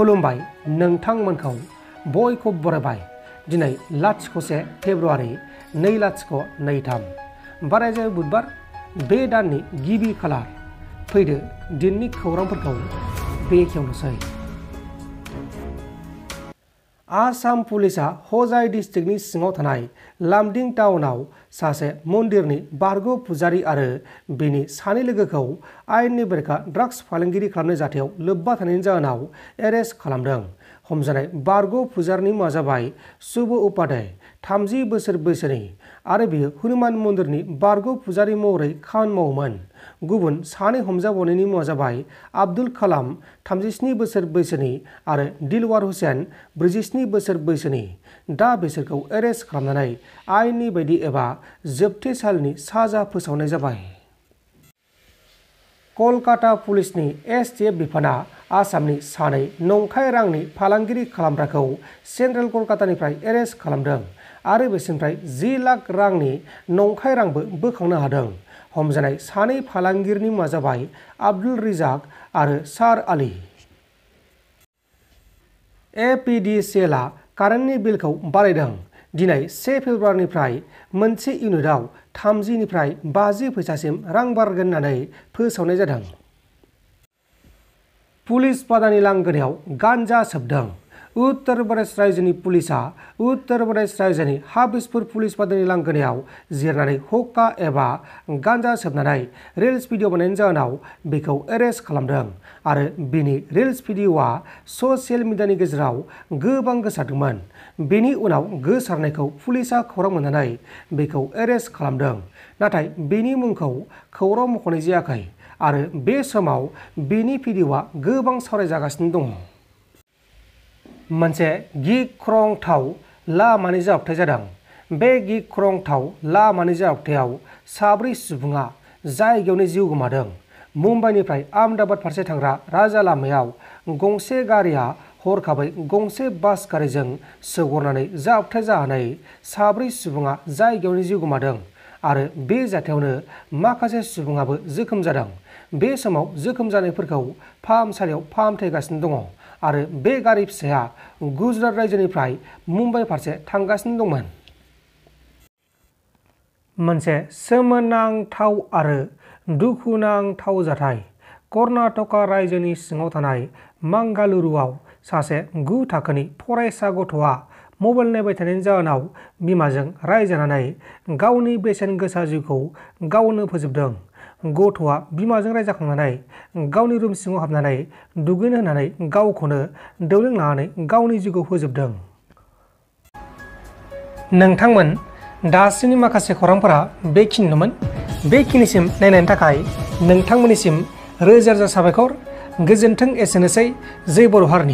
खुलुमबाय नोंथांमोनखौ बयखौबो बरायबाय दिनै 01 फेब्रुवारि 2023 बारायजाय बुधबार बे दाननि गिबि खालार फैदो दिननि खौरांफोरखौ बेखेवनोसै। आसाम पुलिसा हजाय डिस्ट्रिक्टनि सिङाव थानाय लामडिं टाउनाव सासे मन्दिरनि बारग' पुजारी आरो बिनि सानै लोगोखौ आयेननि बेरेखा ड्राग्स फालांगिरि खालामनाय जाथायाव लोब्बा थानायनि जाहोनाव एरेस्ट खालामदों। हमजानाय बारग' पुजारीनि मुङा जाबाय शुभ उपाध्याय 30 बोसोर बैसोनि आरो बियो हनुमान मन्दिरनि बारग' पुजारी महरै खामानि मावोमोन। गुबुन सानै हमजाबावनायनि मुङा जाबाय आब्दुल कालाम 37 बोसोर बैसोनि आरो दिलवार हुसैन 47 बोसोर बैसोनि। दा बिसोरखौ एरेस्ट खालामनानै आयेननि बायदि एबा जोबथेसालिनि साजा फोसावनाय जाबाय। कलकाता पुलिसनि एसटिएफ बिफाना आसामनि सानै नंखाय रांनि फालांगिरि खालामग्राखौ सेन्ट्रेल कलकातानिफ्राय एरेस्ट खालामदों आरो बिसोरनिफ्राय 10 लाख रांनि नंखाय रांबो बोखांनो हादों। हमजानाय सानै फालांगिरिनि मुङा जाबाय आब्दुल रिजाक आरो सार आली। एपिडिसिएलआ कारेन्टनि बिलखौ बारायदों। दिनै 1 फेब्रुवारिनिफ्राय मोनसे इउनिटआव 30 निफ्राय 50 फैसासिम रां बारायगोन होननानै फोसावनाय जादों। पुलिस बादानि लांगोनायाव गान्जा सोबदों। उत्तर प्रदेश रायजोनि पुलिसा उत्तर प्रदेश रायजोनि हाबिसपुर पुलिस बादानि लांगोनायाव जिरनानै हुक्का एबा गान्जा सोबनानै रिल्स भिडिअ बानायनायनि जाहोनाव बेखौ एरेस्ट खालामदों आरो बिनि रिल्स भिडिअआ ससियेल मिडियानि गेजेराव गोबां गोसारदोंमोन। बेनि उनाव गोसारनायखौ पुलिसा खौरां मोननानै बेखौ एरेस्ट खालामदों, नाथाय बेनि मुंखौ खौरां मख'नाय जायाखै आरो बे समाव बेनि भिडिअआ गोबां सावरायजागासिनो दङ। मोनसे गिख्रंथाव लामानि जाब्रबथाय जादों। बे गिख्रंथाव लामानि जाब्रबथायाव 4 सुबुङा जायगायावनो जिउ गोमादों। मुम्बाइनिफ्राय आहमेदाबाद फारसे थांग्रा राजा लामायाव गंसे गारिया हरखाबै गंसे बास गारिजों सौग्रावनानै जाब्रबथाय जानानै 4 सुबुङा जायगायावनो जिउ गोमादों आरो बे जाथायावनो माखासे सुबुङाबो जोखोम जादों। बे समाव जोखोम जानायफोरखौ फाहामसालियाव फाहामथायगासिनो दङ आरो बे गारि फिसाया गुजरात रायजोनिफ्राय मुम्बाइ फारसे थांगासिनो दंमोन। मोनसे सोमोनांथाव आरो दुखुनांथाव जाथाय। कर्नाटका रायजोनि सिङाव थानाय मांगालुरुआव सासे 9 थाखोनि फरायसा गथ'आ मबाइल नायबाय थानायनि जाहोनाव बिमाजों रायजानानै गावनि बेसेन गोसा जिउखौ गावनो फोजोबदों। गथ'आ बिमाजों रायजाखांनानै गावनि रुम सिङाव हाबनानै दुगैनो होनानै गावखौनो दौलें लानानै गावनि जिउखौ फोजोबदों। नोंथांमोन दासिमनि माखासे खौरांफोरा बेखिनिनोमोन। बेखिनिसिम नायनायनि थाखाय नोंथांमोननिसिम रोजा रोजा साबायखर। गोजोन्थों। एसेनोसै। जै बर' हारिनि।